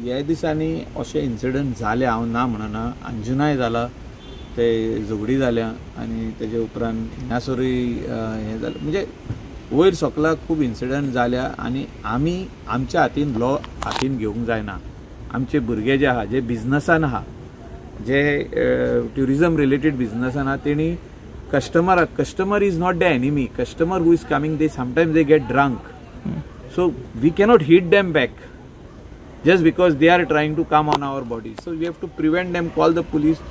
ह्या दिसांनी अशे इन्सिडंट जाले, हांव ना म्हणना. अंजुनाय जाला, ते झगडी जाल्या आनी तेजे उपरांत हिंगासरूय हें जालें. म्हणजे वयर सकला खूब इन्सिडंट जाल्या आनी आमी आमच्या हातीन लॉ हातीन घेवंक जायना. आमचे भुरगे जे आहा, जे बिजनसान आहा, जे ट्युरिजम रिलेटेड बिजनसान आहा, तेणी कस्टमराक, customer is not the enemy. Customer who is coming, they sometimes they get drunk, so we cannot hit them back just because they are trying to come on our body. So we have to prevent them, call the police,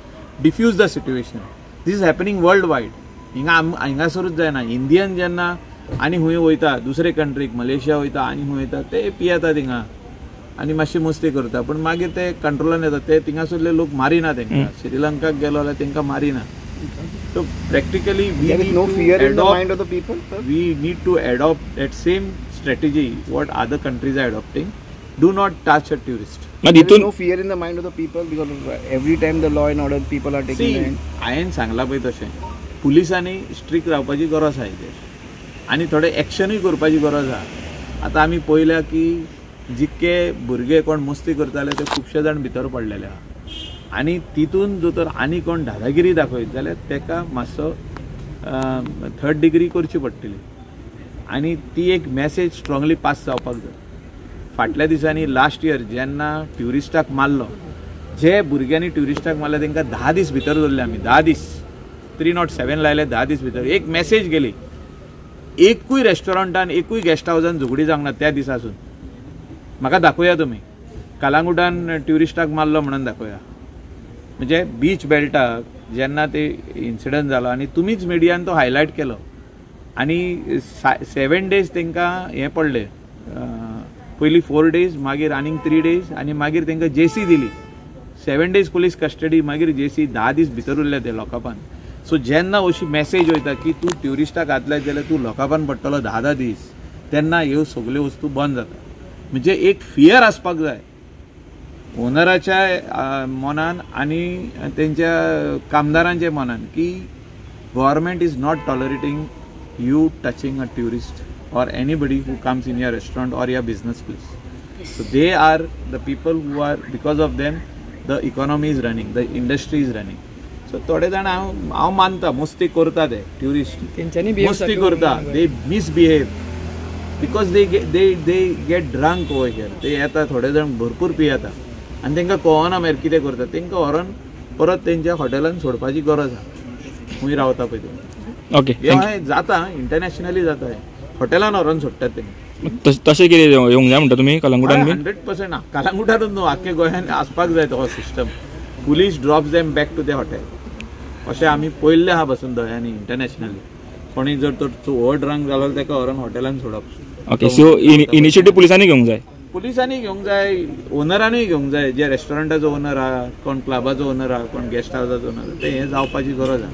diffuse the situation. This is happening worldwide. हिंगा हिंगासरूच जायना. Indian जेन्ना आनी खंय वयता दुसरे कंट्रीक, Malaysia वयता आनी खंय वयता, ते पियेता थिंगा आनी मातशी मस्ती करता, पूण मागीर ते कंट्रोलान येता. ते थिंगासरले लोक मारिना तेंकां. श्रीलंकाक गेलो जाल्यार तेंकां मारिना. So practically we There is no fear in the mind of the people, sir? We need to adopt that same strategy what other countries are adopting. Do not touch a tourist. मात There is हितून no fear in the mind of the people because every time the law and order people are taking See, the hand. हांवें सांगलां पळय तशें पुलिसांनी strict रावपाची गरज आहा हेजेर आनी थोडें एक्शनूय करपाची गरज आहा. आतां आमी पळयल्या की जितके भुरगे कोण मस्ती करताले ते खुबशे जाण भितर पडलेले आहा आनी तितून जर तर आनी कोण दादागिरी दाखयत जाल्यार तेका मातसो थर्ड डिग्री करची पडटली आनी ती एक मॅसेज स्ट्रॉंगली पास जावपाक जाय. फाटल्या दिसांनी लास्ट इयर जेन्ना ट्युरिस्टाक मारलो, जे भुरग्यांनी ट्युरिस्टाक मारले तांकां 10 दीस भितर दवरले आमी. 10 दीस 307 लायले, 10 दीस भितर. एक मॅसेज गेली, एकूय रेस्टॉरंटान, एकूय गेस्ट हावजान झगडी जावंक ना त्या दिसासून. म्हाका दाखोवया तुमी, कलांगुटान ट्युरिस्टाक मारलो म्हणून दाखोवया. म्हणजे बीच बेल्टाक जेन्ना ते इन्सिडंट जालो आनी तुमीच मिडियान तो हायलायट केलो आनी 7 डेज तांकां हें पडलें. पयलीं 4 डेज, मागीर आनीक 3 डेज आनी मागीर तांकां जेसी दिली. 7 डेज पुलीस कस्टडी, मागीर जेसी. 10 दीस भितर उरले ते लॉकअपान. सो जेन्ना अशी मॅसेज वयता की तूं ट्युरिस्टाक हात लायत जाल्यार तूं लॉकअपान पडटलो धा धा दीस, तेन्ना ह्यो सगल्यो वस्तू बंद जाता. म्हणजे एक फियर आसपाक जाय ओनराच्या मनान आनी तेंच्या कामदारांच्या मनान की government is not tolerating you touching a tourist or anybody who comes in your restaurant or your business place. So they are the people who are, because of them the economy is running, the industry is running. So थोडे जाण हांव मानता मस्ती करता ते tourist. तेंच्यांनी behave मस्ती सारकें करता. करूंक They misbehave because they get drunk over here. ते येता, थोडे जाण भरपूर पियेता आनी तांकां कळना मागीर कितें करता. तांकां व्हरोन परत तेंच्या हॉटेलान सोडपाची गरज आहा, खंय रावता पळय ते. ओके. हे जाता, इंटरनॅशनली जाता. हे हॉटेलान व्हरोन सोडटात ते. तशें कितें येवंक जाय म्हणटा तुमी कलंगुटान बीन? 100%. कलांगुटानूच न्हू, आख्खे गोंयान आसपाक जाय तो system, police drops them back to the hotel. अशें आमी पळयल्लें आहा बसून दोळ्यांनी. इंटरनॅशनली कोणी जर तर ओवर ड्रंक जालो, ताका व्हरोन हॉटेलान सोडप. ओके, सो इनिशिएटीव पुलिसांनी घेवंक जाय. पुलिसांनी घेवंक जाय, ओनरानूय घेवंक जाय. जे रेस्टॉरंटाचो ओनर आहा, कोण क्लबाचो ओनर आहा, कोण गेस्ट हावसाचो ओनर आहा, ते हें जावपाची गरज आहा.